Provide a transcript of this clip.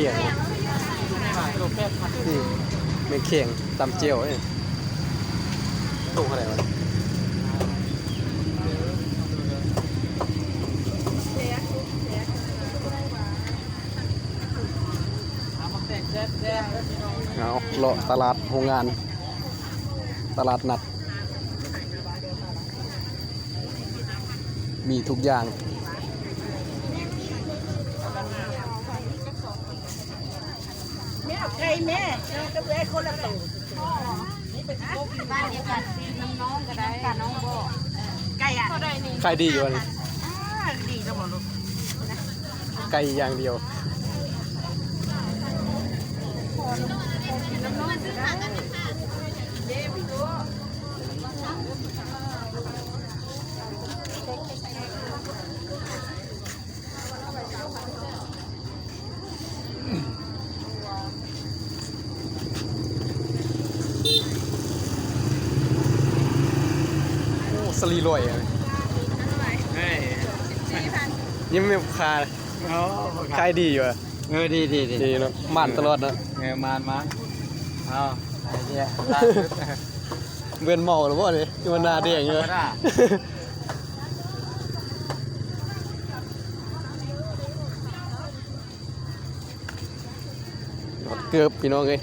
ແກງ ນີ້ແມ່ນແກງຕຳແຈ່ວເດ້. ໂຕເທົ່າໃດວະ? ເອົາ ເລາະຕະຫຼາດໂຮງງານ ຕະຫຼາດນັດ. ມີທຸກຢ່າງ. ແມ່ເອົາໄກ່ແມ່ ເອົາກັບເອື້ອຍຄົນລະໂຕ. ບ້ານດຽວກັນ ຊື້ນຳນ້ອງກໍໄດ້ ນ້ອງບໍ່ ໄກ່ອະ ຂາຍດີຢູ່ອັນນີ້. ອ່າ ດີແລ້ວບໍ່ລູກ? ໄກ່ຢ່າງດຽວ. ໂອ້ ສາລີລອຍ ເຮີ້ຍ ຍັງມີຂາຍ. ໂອ້ ຂາຍດີຢູ່ອະ. ເອີ ດີໆໆ ດີເນາະ ໝານຕະຫຼອດເນາະ. ເອີ ໝານໆ ເອົາ ໄອເດຍ ເວີນເມົາແລ້ວບໍ່ນີ້ ຄືວ່າໜ້າແດງຢູ່. ຮອດເກີບ ພີ່ນ້ອງເອີຍ.